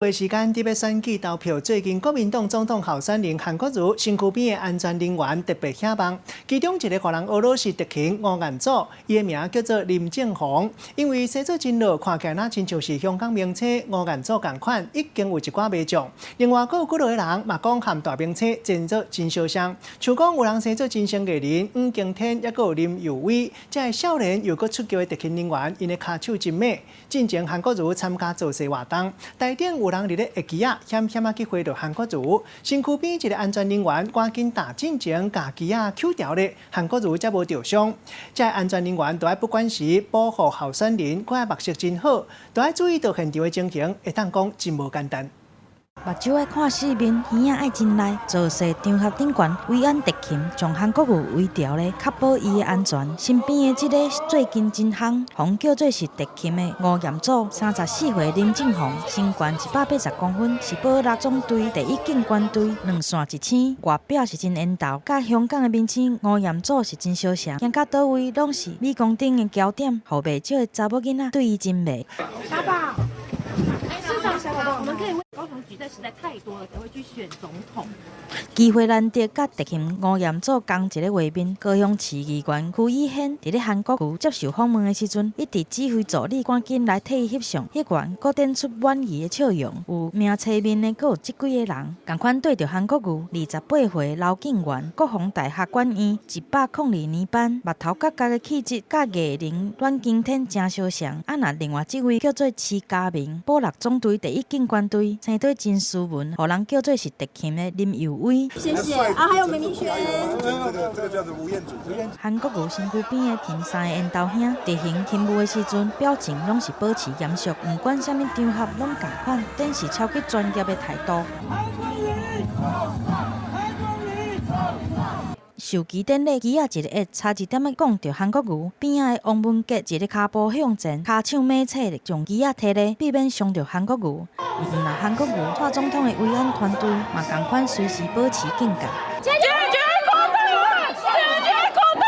過時間佇欲選舉投票，最近國民黨總統候選人韓國瑜身軀邊的安全人員特別顯目，其中一個予人呵咾是特勤吳彥祖，伊的名叫做林正宏，因為生做真老，看起來若親像是香港明星吳彥祖仝款，已經有一寡袂眾。另外，閣有幾落個人嘛講和大明星真做真相像，像講有人生做真像藝人黃經天，抑閣有林佑威，這个少年又閣出鏡的特勤人員，𪜶的跤手真猛。進前韓國瑜參加造勢活動，台頂有人佇咧下旗仔，險險仔去揮著韓國瑜，身軀邊一个安全人員趕緊踏進前，共旗仔搝牢咧，韓國瑜才無著傷。這个安全人員都愛不管時保護候選人，閣愛目色真好，都愛注意著現場的情形，會當講真無簡單。目睭愛看四面，耳仔愛真利。造勢場合頂懸，維安特勤將韓國瑜圍牢咧，確保伊的安全。身邊的這个最近真夯，予人叫做是特勤的吳彥祖，34歲林正宏，身懸180公分，是保六總隊第一警官隊兩線一星，外表是真緣投，佮香港的明星吳彥祖是真相像，行到佗位攏是鎂光燈的焦點，予袂少的查某囡仔對伊真迷。爸爸，市長想好，我們可以為高雄舉債實在太多了，才會去選總統。機會難得，佮特勤吳彥祖仝一个畫面。高雄市議員邱以軒佇咧韓國瑜接受訪問的時陣，一直指揮助理趕緊來替伊翕相。翕完，閣展出滿意的笑容。有名冊面的，閣有這幾个人，仝款對著韓國瑜。28歲劉敬元，國防大學管院102年班，目頭角角的氣質，佮藝人阮經天誠相像。啊，若另外這位叫做施家明，保六總隊第一警官隊，生做真斯文，予人叫做是特勤的林佑威。謝謝啊，還有梅明軒。這個叫做吳彥祖。韓國瑜身軀邊的挺三个緣投兄，執行勤務的時陣，表情攏是保持嚴肅，毋管啥物場合攏仝款，展示超級專業的態度。授旗典禮，旗仔一个壓，差一點仔講著韓國瑜，邊仔的王文傑一个跤步向前，跤手猛踩咧，將旗仔提咧，避免傷著韓國瑜。毋若韓國瑜，蔡總統的維安團隊嘛仝款隨時保持警覺。解決國道，解決國道。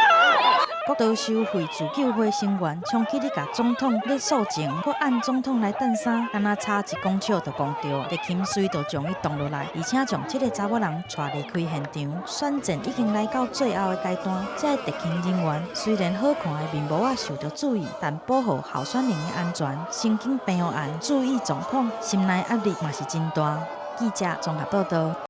國道收費自救會成員衝去咧共總統咧訴情，閣按總統來擲衫，敢若差一公尺就摃著，特勤隨就將伊擋落來，而且將這个查某人帶離開現場。選戰已經來到最後的階段，這个特勤人員雖然好看的面帽仔受著注意，但保護候選人的安全、神經病予按注意狀況，心內壓力嘛是真大。記者綜合報道。